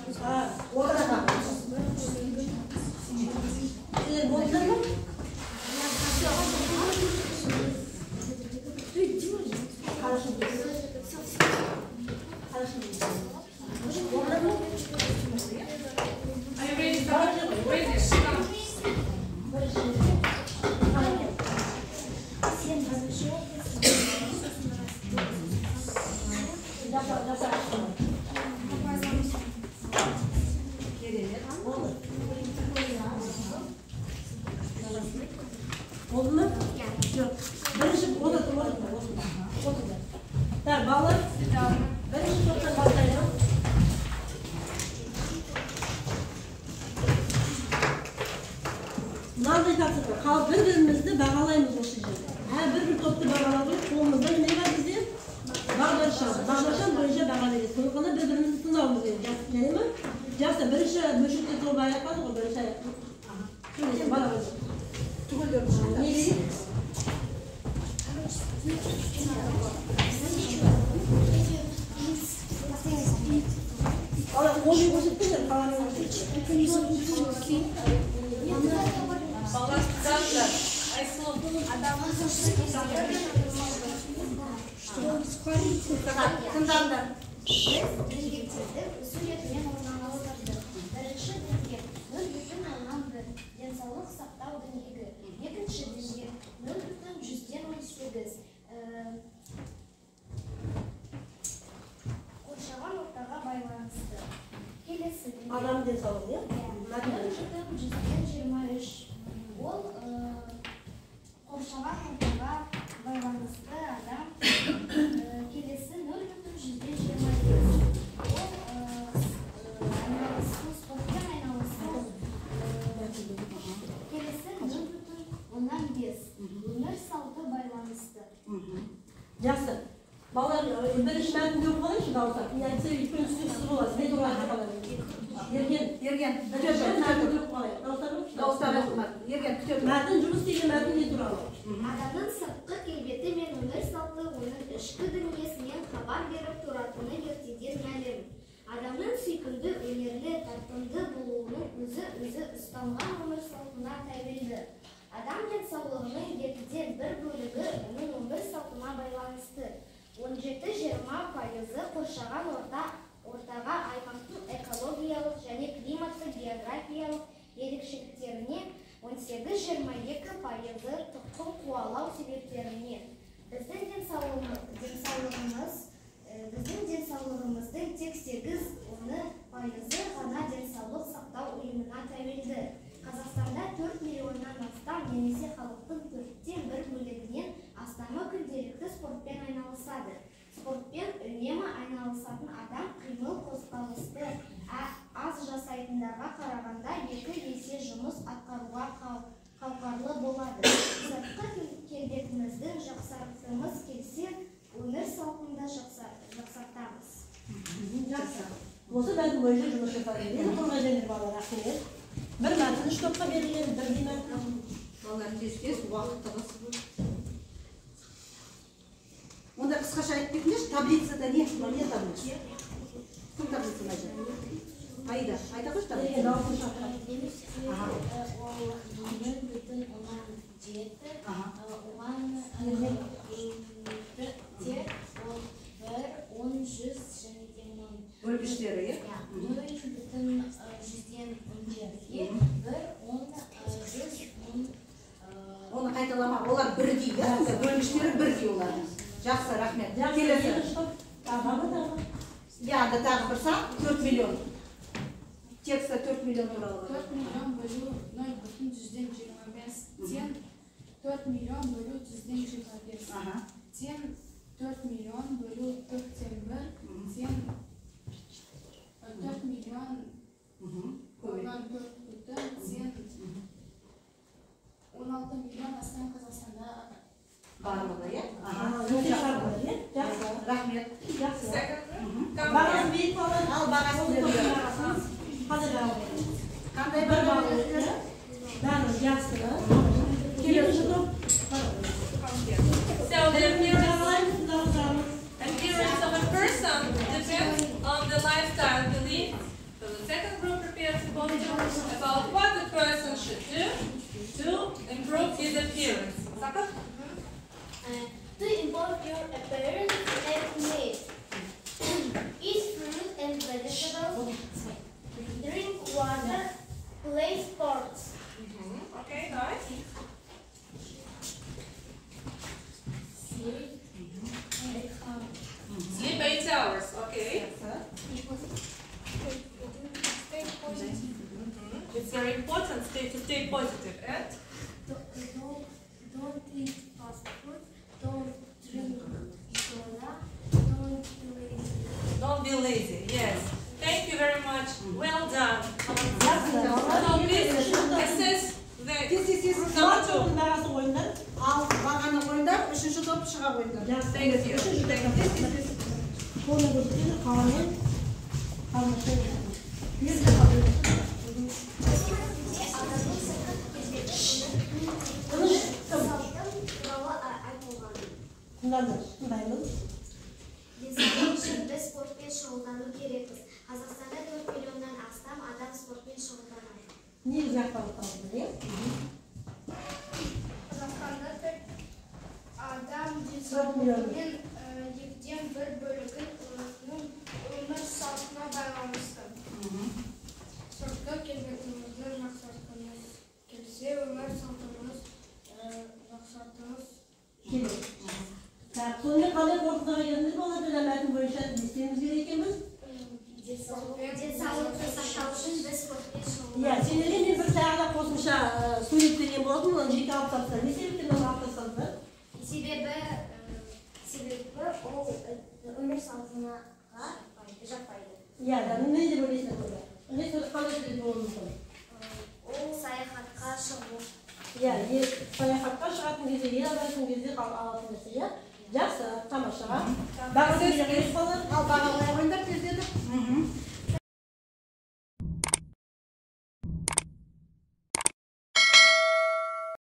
Ортаға. Сіздер болдыңдар ма? Хорошо. Хорошо. Болдыңдар ма? Are you ready? Ready? Керемет. Болды. Болды ма? Жоқ. Бірінші отыр, отыр, отыр. Так, балалар, бірінші топтан бастаймыз. Мынандай тапсырма. Бір бірімізді бағалаймыз осы жерде. Әрбір бір топты бағалау керек. Қолымызда не бар бізде? Бағдаршам. Бағдаршам бойынша баға береміз. Сондықтан бір бірімізді сынауымыз керек. Жарай ма? Жақсы, бірінші бөлшектер тобы аяқтады ғой, бірінші аяқ. Сөйлесін, балалар. Не дейді? Балалар, қолмен көрсетпеңдер, қаламен көрсетіңдер. Балалар, тыңдаңдар. Айсұлу. Тыңдаңдар. Біз діңгектерді суретімен орналастырдық. Бірінші діңгек 0,1 денсаулық сақтау діңгегі. Екінші діңгек 0,18 қоршаған ортаға байланысты. Келесі діңгек Адам денсаулығы, иә? 0,23 ол қоршаған ортаға байланысты адам. Келесі 0,25 ол айналысу, спортпен айналысу. Келесі 0,5 өмір салты байланысты. Жақсы. Балалар, бірінші мәтінді оқып алайыншы дауыстап. Мен айтса, өйткені түсініксіз болады. Мен туралы айтып қаламын. Ерген, Ерген, бірінші мәтінді оқып алайық. Дауыстап оқышы. Дауыстап оқы. Ерген, күте тұр. Мәтін, жұмыс істеген мәтін не туралы? Адамның сыртқы келбеті мен өмір салты оның ішкі дүниесінен хабар беріп тұратыны ертеден мәлім. Адамның сүйкімді, өнерлі, тартымды болуының өзі ұстанған өмір салтына тәуелді. Адам денсаулығының 1/2 бөлігі оның өмір салтына байланысты. 17-20% қоршаған ортаға, аймақтың экологиялық және климаттық географиялық ерекшеліктеріне, 18-22% тұқым қуалау себептеріне. Біздің денсаулығымыздың тек 8-10% ғана денсаулық сақтау ұйымына тәуелді. Қазақстанда 4 миллионнан астам немесе халықтың 1/4 бөлігінен астамы күнделікті спортпен айналысады. Спортпен үнемі айналысатын адам қимыл қозғалысты аз жасайтындарға қарағанда 2 есе жұмыс атқаруға қауқарлы болады. Сыртқы келбетімізді жақсартқымыз келсе, өмір салтын да жақсартамыз. Жақсы. Осы мәтін бойынша жұмыс жасады. Енді қолға жеңдер, балалар, рахмет. Бір мәтін үш топқа берілген, бірдей мәтін. Балалар, тез-тез, уақыт тығыз. Онда қысқаша айтып кетіңдерші, таблицада не? Мынау не таблица? Кім таблицаны айтады? Аида, айта қойшы таблицаны. Ерген, дауысын шақырады. Ол 0,7, оған те ол 1, 10, 100 және де мың. Бөлгіштері, иә? 0,17, 1, 10, 100, 10. Оны қайталама, олар бірдей, иә? Бөлгіштері бірдей олардың. Жақсы, рахмет. Жақсы, Келесі. екінші топ. Тағы ма, тағы? Иә, анда тағы бір сан, 4 миллион. Текста 4 миллион туралы бар. 4 миллион бөлу 0,25 тең 4 миллион бөлу 125 тең 4 миллион бөлу 1/4 тең 4 миллион 4,4 тең 16 миллион астам Қазақстанда барлығы, иә? Өте шарқы, иә? Жақсы. Рахмет. Жақсы. Бағасын беріп балалар. Ал бағасын беріп. Қазір баға. Қандай Бір баға балл. бересіздер? Бәрі жақсы. Келесі топ. So the Бағалаймыз, дауыстаймыз. appearance of a person depends on the lifestyle he leads, Казаков? To improve your appearance and image. Eat fruit and vegetables. Drink water. Play sports. Okay, nice. Sleep 8 hours. Sleep 8 hours, okay. Stay positive. It's very important to stay positive. And? Don't eat fast food. Don't drink soda. Don't be lazy. Don't be lazy, yes. Thank you very much. Well done. So please assess the number 2. Бағасы қойыңдар. Ал бағаны қойыңдар, үшінші топ шыға қойыңдар. Thank you. Қолмен көрсетеді, қаламмен. Адамның сыртқы келбеті өмір салтын туралы айтылған. Тыңдаңдар, тыңдаймыз. Денсаулық үшін біз спортпен шұғылдану керекпіз. Қазақстанда 4 миллионнан астам адам спортпен шұғылданады. Негізгі ақпараттарымыз, иә? Қазақстанда 4 адам денсаулығының 1/2 бөлігін өзінің өмір салтына байланысты. Сыртқы келбетімізді жақсартқымыз келсе, өмір салтымыз жақсартымыз керек. Сонымен қандай қорытындыға келдіңіз балалар? Жаңа мәтін бойынша не істеуіміз керек екенбіз? Денсаулықты сақтау үшін біз спортпен шұғылданамыз. Иә, сендерге мен бір тағы да қосымша сурет берген болатынмын, оны жеке алып тастадым. Не себептен оны алып тастадыңдар? Себебі ол өмір салтына жатпайды. Иә, да, не деп ойлайсыңдар сонда? Не қандай сурет болуы мүмкін? Ол саяхатқа шығу. Иә, саяхатқа шығатын кезде, ел аралайтын кезде алатын нәрсе, иә? Жақсы, тамаша. Бағасын бере қойыңыз балалар. Ал баға қоя қойыңдар.